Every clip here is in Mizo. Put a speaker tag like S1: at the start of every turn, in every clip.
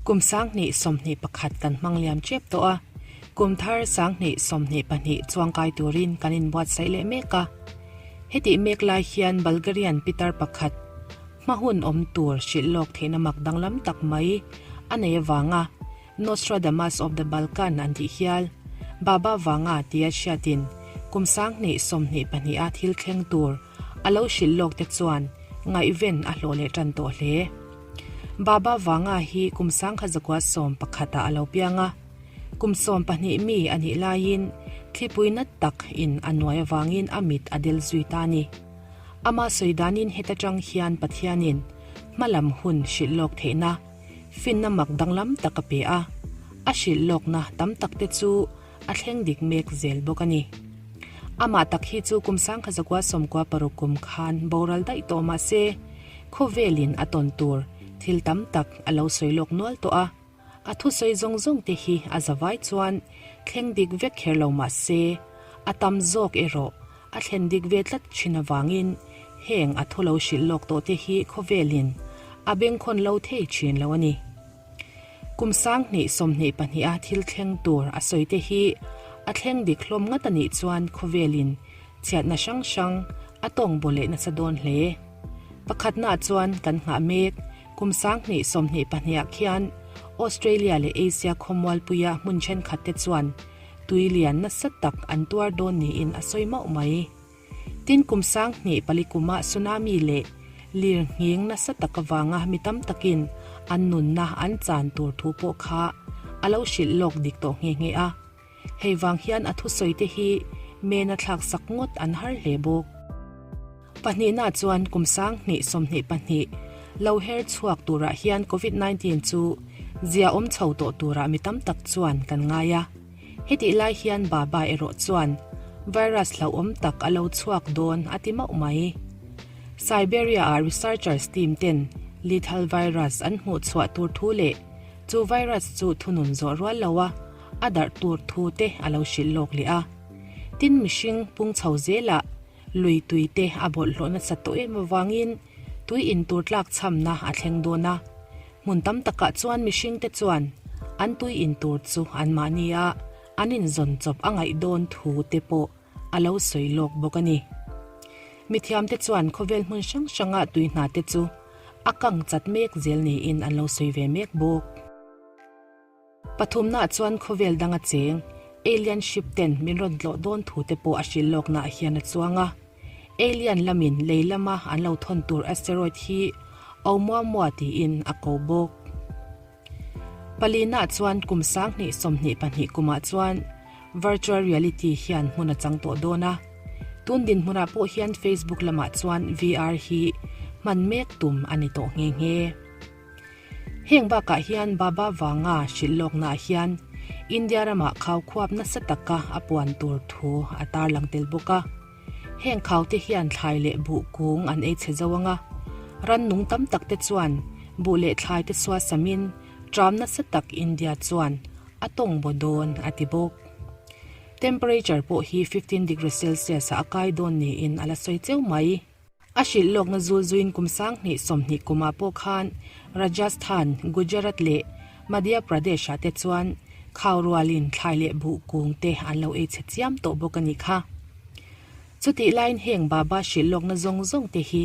S1: Kum 2021 kan hmang liam tep tawh a, kum thar 2022 chuangkai turin kan inbuatsaih leh mek a. Hetih mek lai hian Bulgarian pitar pakhat hma hun awm tur hrilh lawk theihna mak danglam tak mai a nei avanga Nostradamus of the Balkan an tih hial Baba Vanga tia hriatin kum 2022 a thil thleng tur a lo hrilh lawk te chuan ngaihven a hlawh leh tan tawh hle. Baba Vanga hi kum 1911 ah a lo piang a, kum 12 mi a nih laiin thlipui nat tak in a nuai avangin a mit a del zui ta a ni. Ama sawi danin heta tang hian Pathianin hmalam hun hrilh lawk theihna finna mak danglam tak a pe a, a hrilh lawkna tam tak te chu a thleng dik mek zel bawk a ni. Amah tak hi chu kum 1996 kum khan boral daih tawh mah se, khawvelin a tawn tur thil tam tak a lo sawi lawk nual tawh a, a thusawi zawng zawng te hi a zavai chuan thleng dik vek kher lo mah se, a tam zawk erawh a thlen dik ve tlat thin avangin heng a thu lo hrilh lawk tawh te hi khawvelin a bengkhawn lo thei thin lo a ni. Kum 2022 a thil thleng tur a sawi te hi a thleng dik hlawm ngat a nih chuan khawvelin chhiatna hrang hrang a tawng baw leh nasa dawn hle. Pakhatnaah chuan kan nghah mek kum 2022 ah khian Australia leh Asia khawmualpuia hmun thenkhat te chuan tui lian nasa tak an tuar dawn niin a sawi mauh mai. Tin kum 2004 kumah tsunami leh lir nghing nasa tak avanga mi tam takin an nunna an chan tur thu pawh kha a lo hrilh lawk dik tawh nghe nghe a. Hei vang hian a thusawi te hi mena thlak sak ngawt an har hle bawk. Pahnihna chuan kum 2022 lo her chhuak turah hian COVID-19 chu zia awm chho tawh turah mi tam tak chuan kan ngai a. Hetih lai hian Baba erawh chuan virus hlauhawm tak a lo chhuak dawn a ti mauh mai. Siberia ah researchers team ten lethal virus an hmuh chhuah tur thu leh chu virus chu thunun zawh rual lo a a darh tur thu te a lo hrilh lawk leh a. Tin mihring pung chho zelah lui tui te a bawlhhlawh nasa tawh em avangin tui in tur tlak chhamna a thleng dawn a. Hmun tam takah chuan mihring te chuan an tui in tur chu anmahni a an inzawn chawp a ngaih dawn thu te pawh a lo sawi lawk bawk a ni. Mithiam te chuan khawvel hmun hrang hranga tui hna te chu a kang chat mek zel niin an lo sawi ve mek bawk. Pathumnaah chuan khawvel dang a cheng, alien ship ten min rawn tlawh dawn thu te pawh a hrilh lawknaah hian a chuang a. Alien lamin lei lama an lo thawn tur asteroid hi Oumuamua tiin a ko bawk. Palinaah chuan kum 2022 kumah chuan virtual reality hian hmun a chang tawh dawn a. Tun dinhmunah pawh hian Facebook lamah chuan VR hi hman mek tum a ni tawh nghe nghe. Heng bakah hian Baba Vanga hrilh lawknaah hian India ramah khau khuap nasa taka a puan tur thu a tarlang tel bawk a. Heng khau te hian thlai leh buh kung an ei chhe zo ang a, rannung tam tak te chuan buh leh thlai te suasamin tram nasa tak India chuan a tawng baw dawn a ti bawk. Temperature pawh hi 15 degree Celsius ah a kai dawn niin a la sawi cheu mai. A hrilh lawkna zul zuin kum 2020 kumah pawh khan Rajasthan, Gujarat leh Madhya Pradesh ah te chuan khau rualin thlai leh buh kung te an lo ei chhe chiam tawh bawk a nih kha. Chutih laiin heng Baba hrilh lawkna zawng zawng te hi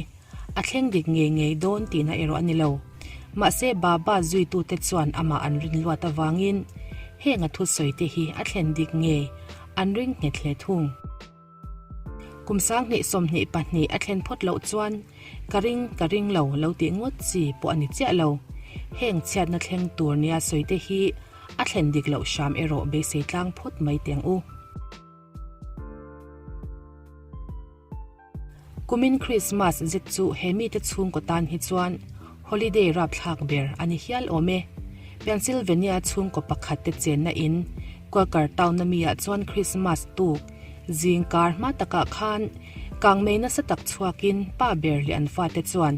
S1: a thleng dik ngei ngei dawn tihna erawh a ni lo. Mahse Baba zuitute chuan amah an rin luat avangin heng a thusawi te hi a thlen dik ngei an ring nghet hle thung. Kum 2022 a thlen phawt loh chuan ka ring ka ring lo lo tih ngawt chi pawh a ni chiah lo. Heng chhiatna thleng tur nia sawi te hi a thlen dik loh hram erawh beisei tlang phawt mai teng u. Kumin Christmas zet chu he mite chhungkaw tan hi chuan holiday rapthlak ber a ni hial awm e. Pennsylvania chhungkaw pakhat te chenna in Quaker Town a mi ah chuan Christmas tuk zing kar hma takah khan kangmei nasa tak chhuakin pa ber leh an fate chuan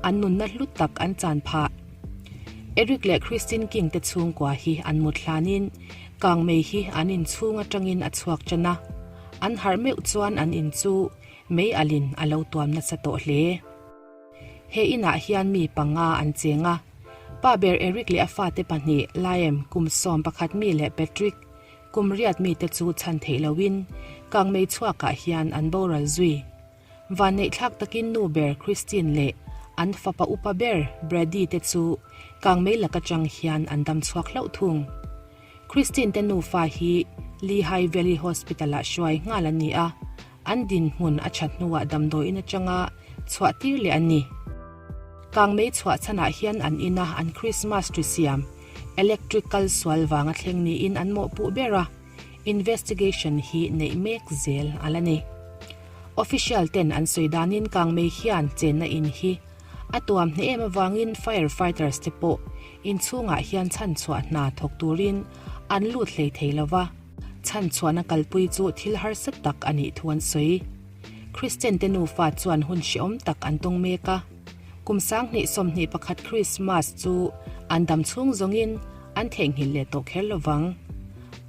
S1: an nunna hlu tak an chan phah. Eric leh Christine King te chhungkua hi an mut hlanin kangmei hi an inchhung atangin a chhuak tan a, an harh meuh chuan an in chu mei alin a lo tuam nasa tawh hle. He inah hian mi panga an cheng a, Pa ber Eric leh a fate pahnih, Liam, kum 11 mi leh Patrick, kum riat mite chu chhan theih loin kangmei chhuakah hian an boral zui. Vanneihthlak takin nu ber Christine leh an fapa upa ber Brady te chu kangmei lak atang hian an dam chhuak hlauh thung. Christine te nufa hi Lehigh Valley Hospital-ah hruai nghal an ni a, an dinhmun a that hnuah damdawiin atanga chhuah tir leh an ni. Kangmei chhuah chhanah hian an ina an Christmas tree siam electric kal sual vanga thleng niin an mawhpuh ber a, investigation hi neih mek zel a la ni. Official ten an sawi danin kangmei hian chenna in hi a tuam hneh em avangin fire fighters te pawh inchhungah hian chhanchhuah hna thawk turin an lut hlei thei lo va, chhanchhuahna kalpui chu thil harsa tak a nih thu an sawi. Christian te nufa chuan hun hrehawm tak an tawng mek a, kum 2021 Christmas chu an dam chhung zawngin an theihnghilh leh tawh kher lo vang.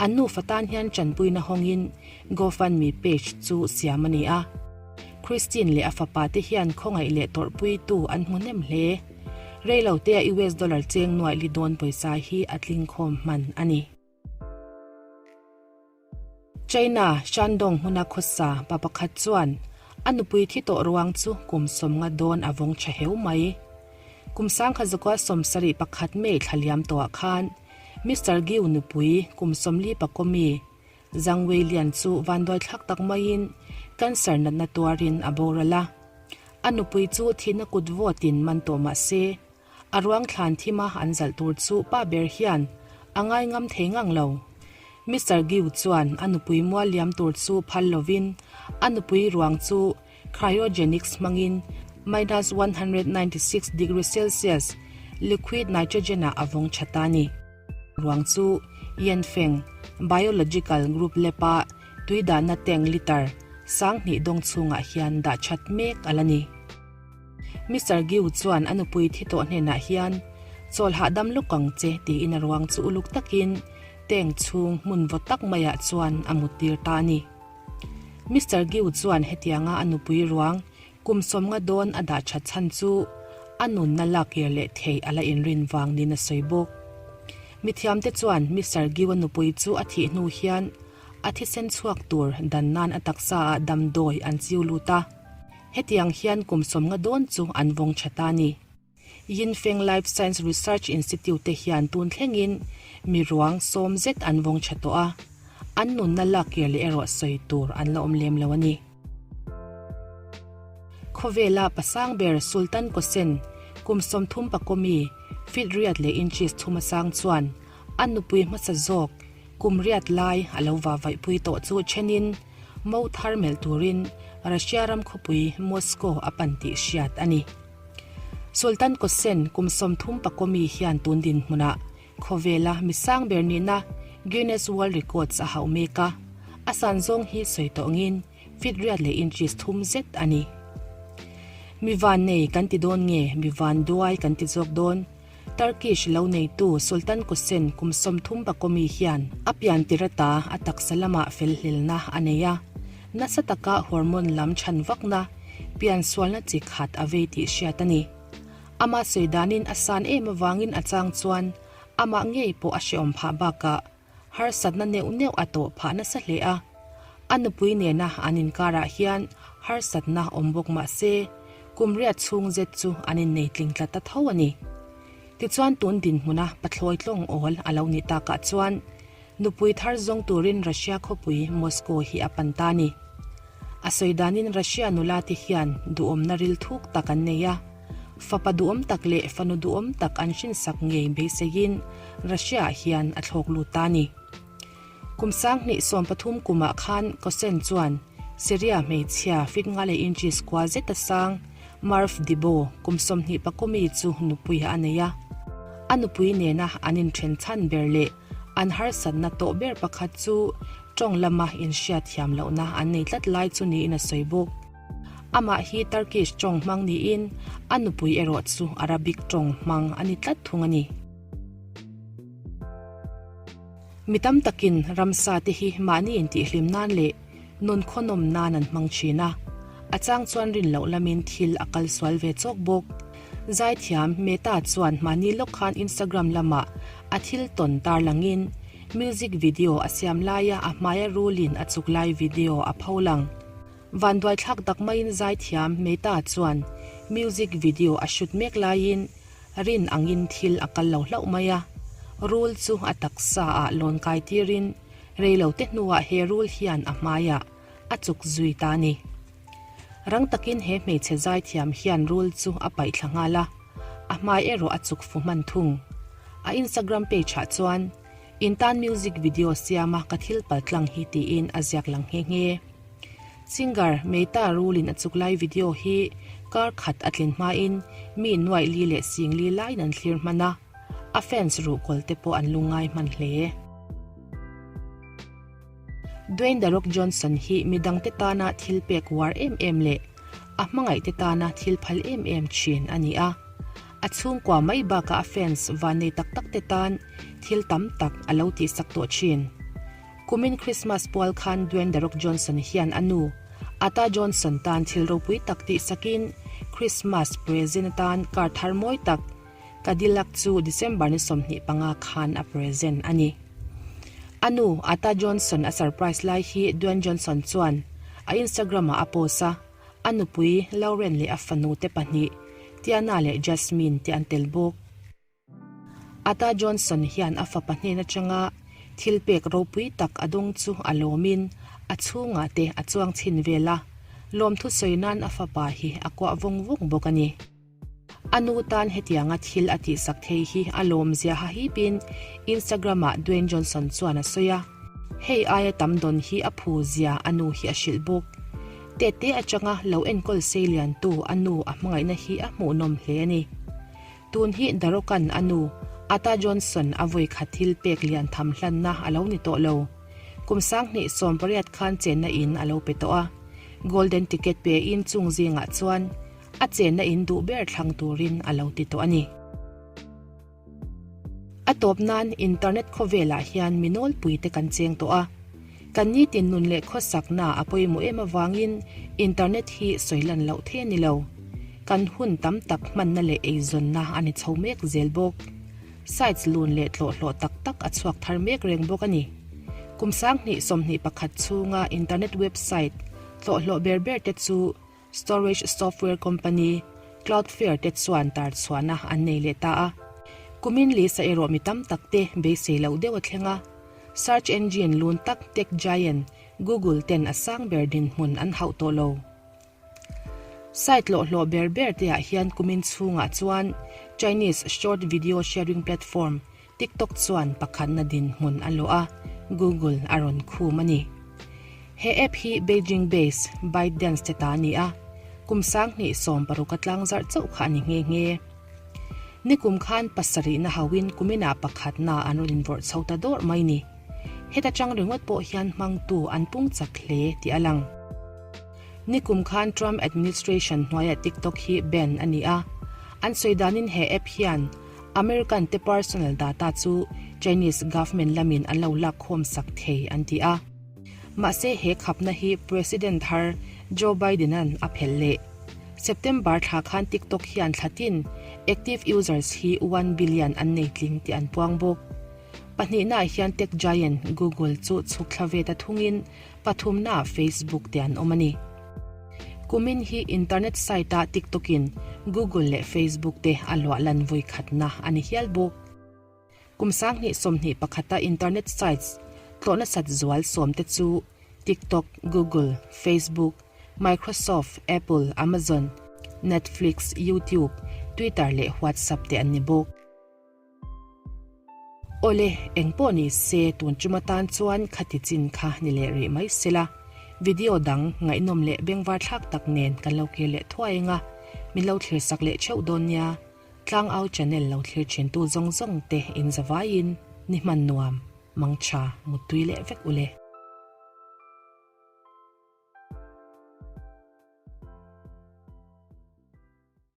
S1: An nufa tan hian tanpuina hawngin GoFundMe page chu siam a ni a. Christine leh a fapa te hian khawngaih leh tawrhpuitu an hmu hnem hle. Reilotea US dollar cheng nuaih li dawn pawisa hi a tling khawm hman a ni. China, Shandong hmuna khawsa pa pakhat chuan a nupui thi tawh ruang chu kum 50 dawn a vawng tha heu mai. Kum sangkha zakua 71 May thla liam tawhah khan Mister Giu nupui kum 40 pakawmi Zhang Weilian chu vanduai thlak tak maiin cancer natna tuarin a boral a. A nupui chu thihna kut vawtin man tawh mah se, a ruang thlan thima an zalh tur chu pa ber hian a ngai ngam thei ngang lo. Mister Giu chuan a nupui mual liam tur chu phal lovin a nupui ruang chu cryogenics hmangin minus 196 degree Celsius liquid nitrogen-ah a vawng tha ta a ni. Ruang chu Yanfeng Biological Group Lab-a tui dahna tank litre 2000 dawng chhungah hian dah that mek a la ni. Mister Giu chuan a nupui thi tawh hnenah hian chawl hahdam lawk ang che tiin a ruang chu uluk takin tank chhung hmun vaw tak maiah chuan a muttir ta a ni. Mister Giu chuan hetianga a nupui ruang kum 50 dawn a dah that chhan chu a nunna lak kir leh theih a la inrin vang niin a sawi bawk. Mithiamte chuan Mister Giu a nupui chu a thih hnu hian a thisen chhuak tur dan nan a taksa ah damdawi an chiu lut a. Hetiang hian kum 50 dawn chu an vawng tha ta a ni. Yinfeng Life Science Research Institute te hian tun thlengin mi ruang sawm zet an vawng tha tawh a, an nunna lak kir leh erawh sawi tur an la awm lem lo a ni. Khawvela pasang ber Sultan Kosen kum 30 pakawmi feet riat leh inches thum a sang chuan a nupui hmasa zawk kum riat lai a lo va vaihpui tawh chu thenin mo thar melh turin Russia ram khawpui Moscow a pan tih hriat a ni. Sultan Kosen kum 30 pakawmi hian tun dinhmunah khawvela misang ber nihna Guinness World Records a hauh mek a, a san zawng hi sawi tawngin feet riat leh inches thum zet a ni. Mi van nei kan ti dawn nge mi van duai kan ti zawk dawn? Turkish lo neitu Sultan Kosen kum 30 pakawmi hian a pian tir ata a taksa lamah fel hlelna a nei a, nasa taka hormone lam chhan vakna pian sualna chi khat a vei tih hriat a ni. Ama sawi danin a san em avangin a chang chuan amah ngei pawh a hrehawm phah bakah harsatna neuh neuh a tawh phah nasa hle a. A nupui nena an inkarah hian harsatna awm bawk mah se, kum riat chhung zet chu an innei tling tlat ta tho a ni. Tichuan tun dinhmuna pathlawi tlawng awl a lo nih takah chuan nupui thar zawng turin Russia khawpui Moscow hi a pan ta a ni. A sawi danin Russia nula te hian duhawmna ril thuk tak an nei a, fapa duhawm tak leh fanu duhawm tak an hrinsak ngei beiseiin Russia-ah hian a thlawk lut ta a ni. Kum 2013 kumah khan Kosen chuan Syria hmeichhia feet nga leh inches kua zeta sang Marv Dibo kum 20 pakawmi chu nupui a nei a. A nupui nena an inthen chhan ber leh an harsatna tawh ber pakhat chu tawng lama inhriat thiam lohna an nei tlat lai chu niin a sawi bawk. Amah hi Turkish tawng hmang niin a nupui erawh chu Arabic tawng hmang a ni tlat thung a ni. Mi tam takin ramsa te hi mahni intihhlim nan leh nun khawnawm nan an hmang thin a, a chang chuan rin loh lamin thil a kal sual ve chawk bawk. Zaithiam Mehta chuan mahni lawk khan Instagram lamah a thil tawn tarlangin music video a siam laia a hmaia rulin a chuk lai video a pho lang. Vanduaithlak tak maiin zaithiam Mehta chuan music video a shoot mek laiin rin angin thil a kal lo hlauh mai a, rul chu a taksa ah lawn kai tirin reilote hnuah he rul hian a hmaiah a chuk zui ta a ni. Rang takin he hmeichhe zaithiam hian rul chu a paih thla nghal a, a hmai erawh a chuk fu hman thung. A Instagram page ah chuan, In tan music video siama ka thil pal tlang hi tiin a ziak lang nghe nghe. Singer Mehta rulin a chuk lai video hi kar khat a tlin hmain mi nuaih li leh sing li laiin an thlir hman a, a fans ruhkawl te pawh an lungngai hman hle. Dwayne The Rock Johnson hi midangte tana thil pek uar em em leh a hmangaihte tana thil phal em em thin a ni a. A chhungkua mai bakah a fans vannei tak tak te tan thil tam tak a lo tihsak tawh thin. Kumin Christmas pual khan Dwayne The Rock Johnson hian a nu, Ata Johnson tan thil ropui tak tihsakin Christmas present atan car thar mawi tak Cadillac chu December ni 25 khan a present a ni. A nu, Ata Johnson a surprise lai hi Dwayne Johnson chuan a Instagram ah a post a, a nupui Lauren leh a fanu te pahnih, Tiana leh Jasmine te an tel bawk. Ata Johnson hian a fapa hnen atanga thil pek ropui tak a dawng chu a lawmin a chhungah te a chuang chhin vel a, lawmthu sawi nan a fapa hi a kuah vawng vawng bawk a ni. A nu tan hetianga thil a tihsak thei hi a lawmzia hahipin Instagram-ah Dwayne Johnson chuan a sawi a, hei aia tam dawn hi a phu zia a nu hi a hrilh bawk. Tete atanga lo enkawl seiliantu a nu a hmangaihna hi a hmuhnawm hle a ni. Tun hi Darokan a nu, Ata Johnson a vawi khat thil pek lian tham hlanna a lo ni tawh lo. Kum 2018 khan chenna in a lo pe tawh a, Golden Ticket pe in chung zingah chuan A chenna in duh ber thlang turin a lo ti tawh a ni. A tawp nan internet khawvelah hian mi nawlpui te kan cheng tawh a. Kan nitin nun leh khawsakna a pawimawh em avangin internet hi sawi lan loh thei a ni lo. Kan hun tam tak hmanna leh eizawnna a ni chho mek zel bawk. Sites lun leh tlawhhlawh tak tak a chhuak thar mek reng bawk a ni. Kum 2021 chhunga internet website tlawhhlawh ber ber te chu Storage software company Cloudflare te chuan tar chhuahna an nei leh ta a. Kumin Lisa erawh mi tam tak te beisei loh deuh a thleng a. Search engine lun tak tech giant Google ten a sang ber dinhmun an hauh tawh lo. Site hlawhhlawh ber ber te ah hian kumin chhungah chuan Chinese short video sharing platform TikTok chuan pakhatna dinhmun a luah a, Google a rawn khum a ni. He app hi Beijing-based ByteDance te ta a ni a, kum 2016 a tlangzarh chauh kha a ni nghe nghe. Nikum khan pasarihna hauhin kuminah pakhatna an rawn invawrh chho ta dawrh mai ni. Heta chang ringawt pawh hian hmangtu an pung chak hle tih a lang. Nikum khan Trump administration hnuaiah TikTok hi ban a ni a, an sawi danin he app hian American te personal data chu Chinese government lamin an lo lak khawm sak thei an ti a. Mahse he khapna hi President thar Joe Biden-a'n a phelh leh. September thla khan TikTok hian thlatin active users hi one billion an nei tling tih an puang bawk. Pahnihnaah hian tech giant Google chu chhuk thla ve ta thungin pathumnaah Facebook te an awm a ni. Kumin hi internet site-ah TikTok-in Google leh Facebook te a luah lan vawi khatna a ni hial bawk. Kum 2021-a internet sites tlawh nasat zual sawmte chu TikTok, Google, Facebook, Microsoft, Apple, Amazon, Netflix, YouTube, Twitter leh WhatsApp te an ni bawk. Awle, eng pawh ni se tun tum atan chuan khati chin kha ni leh rih mai sela, video dang ngaihnawm leh bengvar thlak tak nen kan lo kir leh thuai anga, min lo thlir sak leh theuh dawn nia, Tlangau channel lo thlir thintu zawng zawng te in zavaiin ni hman nuam, mangtha, muttui leh vek ule.